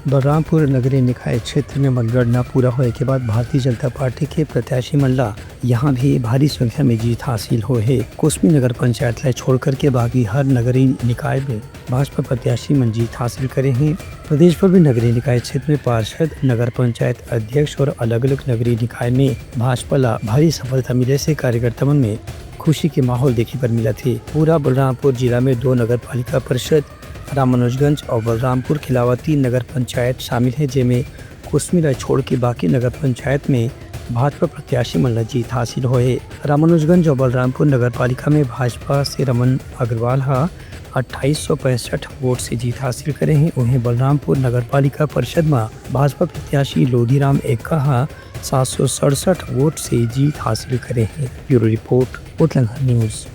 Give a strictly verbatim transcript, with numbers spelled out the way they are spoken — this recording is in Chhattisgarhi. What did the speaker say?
बलरामपुर नगरीय निकाय क्षेत्र में मतगणना पूरा होए के बाद भारतीय जनता पार्टी के प्रत्याशी मन ला यहाँ भी भारी संख्या में जीत हासिल होए हे। कुसमी नगर पंचायत ला छोड़कर के बाकी हर नगरीय निकाय में भाजपा प्रत्याशी मन जीत हासिल करे हे। प्रदेश भर में नगरीय निकाय क्षेत्र में पार्षद, नगर पंचायत अध्यक्ष और अलग-अलग नगरीय निकाय में भाजपा ला भारी सफलता मिले से कार्यकर्ता मन में खुशी के माहौल देखे बर मिलत हे। पूरा बलरामपुर जिला में दो नगर पालिका परिषद, रामानुजगंज और बलरामपुर के अलावा तीन नगर पंचायत शामिल हे, जेमे कुसमी ला छोड़ के बाकी नगर पंचायत में भाजपा प्रत्याशी मन ला जीत हासिल होए हे। रामानुजगंज और बलरामपुर नगर पालिका में भाजपा से रमन अग्रवाल हा अट्ठाईस सौ पैंसठ वोट से जीत हासिल करे हे। उहें, बलरामपुर नगर पालिका परिषद में भाजपा प्रत्याशी लोधीराम एक्का हा सात सौ सड़सठ वोट से जीत हासिल करे हे। ब्यूरो रिपोर्ट, उतलंघा न्यूज।